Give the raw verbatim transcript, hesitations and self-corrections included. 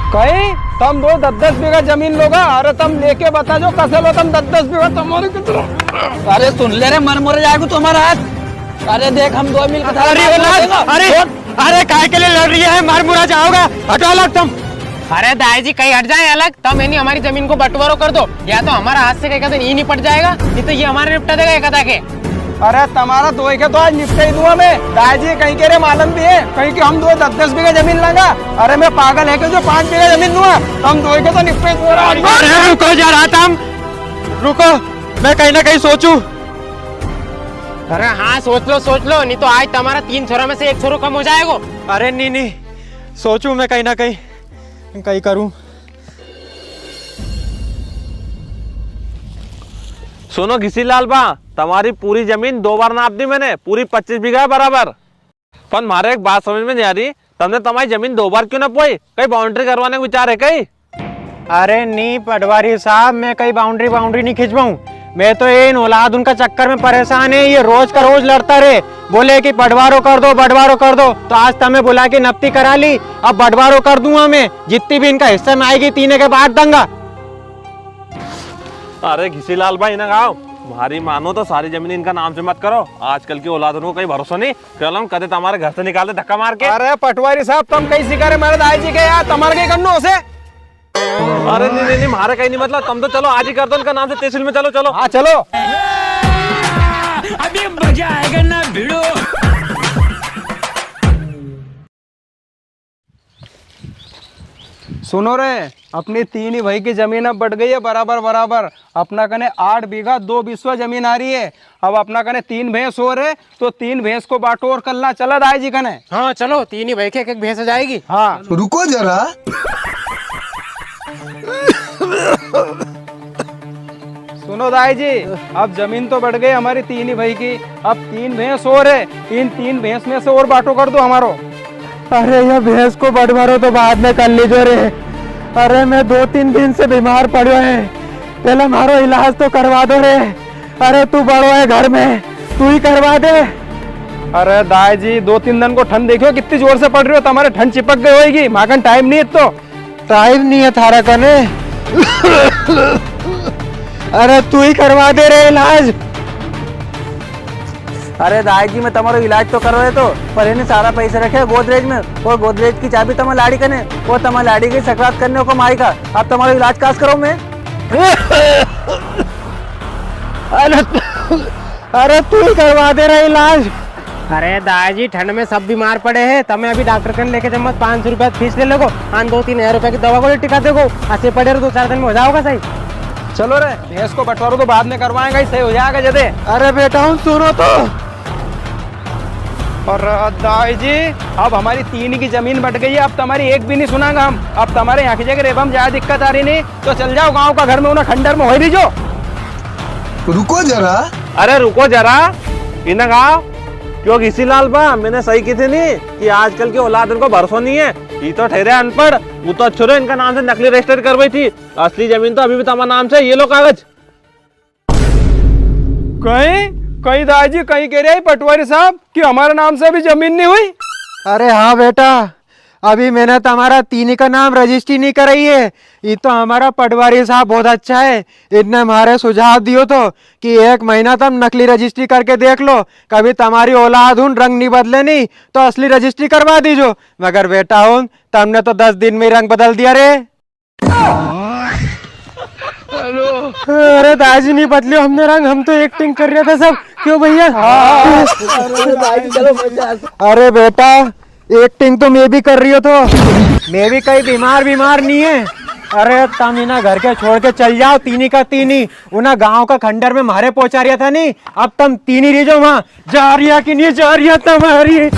कई तम दो दस दस बीघा जमीन लोगा? अरे तम लेके बता जो कसे लो तम दस दस बीघा, तमारे कितना? अरे सुन ले रे, मर मुर जाएगा तुम्हारा हाथ। अरे देख, हम दो मिलकर अरे थारा औलाद, हाथ अरे, अरे काय के लिए लड़ रही है? मर मुरा जाओगा, हटो अलग तुम। अरे दाई जी, कई हट जाए अलग, तम इन्हीं हमारी जमीन को बंटवारो कर दो, या तो हमारा हाथ से कई का दिन ये निपट जाएगा, नहीं तो ये हमारे निपटा देगा एक आधा के। अरे तमारा दोई के तो आज निपटा ही दूंगा मैं। दाई जी कई के रे मालूम भी है, कई के हम दो दस दस बीघा जमीन लांगा। अरे मैं पागल है कि जो पाँच बीघा जमीन दूंगा? हम दोई के तो निपटा ही दूंगा आज। अरे रुको जरा तम, रुको, मैं कई ना कई सोचूं। अरे हाँ, सोच लो, सोच लो, नी तो आज तमारा तीन छोरा में से एक छोरो कम हो जाएगो। अरे नी, नी, सोचूं मैं कई ना कई, कई करूं। सुनो घिसीलाल बा, तमारी पूरी जमीन दो बार नाप दी मैंने, पूरी पच्चीस बीघा है बराबर। पण म्हारे एक बात समझ में नी आ री, तमने तमारी जमीन दो बार क्यों नपवाई? कई boundary करवाने को विचार है कई? अरे नी पटवारी साहब, मैं कई boundary, boundary नी खिंचवाऊं। मैं तो ये इन औलाद उनका चक्कर में परेशान है, ये रोज का रोज लड़ता रे, बोले कि बंटवारो कर दो, बंटवारो कर दो। तो आज तमे बुला के नपती करा ली, अब बंटवारो कर दूंगा मैं, जितनी भी इनका हिस्सा में आएगी तीने के बांट दूंगा। अरे घिसीलाल भाई, ना गाओ, म्हारी मानो तो सारी जमीन इनका नाम से मत करो। आजकल की औलाद उनको कई भरोसा नी, कल हम कदे तमारे घर से निकाल दे धक्का मार के। अरे पटवारी साहब, तम कई सिखा रे म्हारे दाई जी के यार, तमारे कई करनो उसे? अरे नी, नी, नी, म्हारे कई नी, मतलब तम तो चलो आज ही कर दो इनका नाम से तहसील में, चलो, चलो। हाँ, चलो। अभी मजा आएगा ना भिड़ो। सुनो रे, अपनी तीन ही भाई की जमीन अब बट गई है बराबर बराबर। अपना कने आठ बीघा दो बिस्वा जमीन आ री है। अब अपना कने तीन भैंस और है, तो तीन भैंस को बांटो और कल ना चला दाई जी कने। हाँ, चलो, तीन ही भाई के एक एक भैंस हो जाएगी। हाँ। रुको जरा। सुनो दाई जी, अब जमीन तो बट गई हमारी तीन ही भाई की, अब तीन भैंस और है, इन तीन भैंस में से और बांटो कर दो हमारो। अरे, ये भैंस को बंटवारो तो बाद में कर लीजो रे। अरे, मैं दो तीन दिन से बीमार पड़्यो है, पहले म्हारो इलाज तो करवा दो रे। अरे, तू बड़ो है घर में, तू ही करवा दे। अरे दाई जी, दो तीन दिन को ठंड देखियो कितनी जोर से पड़ री हो, तमारे ठंड चिपक गई होएगी, म्हाकन टाइम नी है तो। टाइम नी है थारा कने। अरे तू ही करवा दे रे इलाज। अरे दाई जी, मैं तमारो इलाज तो करवा देतो, पर इने सारा पैसा रखे गोदरेज में, और गोदरेज की चाबी तमारी लाड़ी कने, और तमारी लाड़ी की सकरात करने को माई का। अब तमारो इलाज कास करो मैं? अरे, अरे तू ही करवा दे रे इलाज। अरे दाई जी, ठंड में सब बीमार पड़े हैं, तमे अभी डॉक्टर कने लेके जम्मत पाँच सौ रुपया फीस ले लेगो, आन दो तीन हजार रुपया की दवा गोली टिका देगो, ऐसे पड़े रहो, दो चार दिन में हो जाओगा सही। चलो रे, भैंस को बंटवारो तो बाद में करवाएंगा ही, सही हो जाएगा जदे। अरे बेटा, हूँ सुनो तो। और दाई जी, अब हमारी तीन की जमीन बट गई है, अब तमारी एक भी नी सुनांगा हम। अब तमारे यहाँ की जगह रेबा में ज्यादा दिक्कत आ री नी, तो चल जाओ गांव का घर में, उन्हें खंडर में हो री जो। रुको जरा। अरे रुको जरा, इन्हें गाओ, क्यों घिसीलाल बा, मैंने सही की थी नी कि आजकल की औलाद उनको भरोसो नी है। ये तो ठहरे अनपढ़, वो तो अच्छो रे, इनका नाम से नकली रजिस्टर करवाई थी, असली जमीन तो अभी भी तमारे नाम से। ये लो कागज। कई, कई दाई जी, कई कह रहे हैं पटवारी साहब कि हमारे नाम से अभी जमीन नी हुई? अरे हाँ बेटा, अभी मैंने तमारा तीनी का नाम रजिस्ट्री नी कराई है। ये तो हमारा पटवारी साहब बहुत अच्छा है, इनने म्हारे सुझाव दियो तो कि एक महीना तम नकली रजिस्ट्री करके देख लो, कभी तमारी औलाद हुन रंग नी बदले नी तो असली रजिस्ट्री करवा दीजो। मगर बेटा हुन, तमने तो दस दिन में ही रंग बदल दिया रे। अरे दाजी, नी बदलियो हमने रंग, हम तो एक्टिंग कर रहा था सब। क्यों भैया? अरे दाजी, चलो मजा आ। अरे बेटा, एक्टिंग तो मैं भी कर रियो थो, मैं भी कई बीमार बीमार नी है। अरे तम इना घर के छोड़ के चल जाओ, तीनी का तीनी, उना गांव का खंडर में म्हारे पहुंचा रिया था नी, अब तम तीनी रीजो वहां। जा रिया कि नी जा रिया तमारी?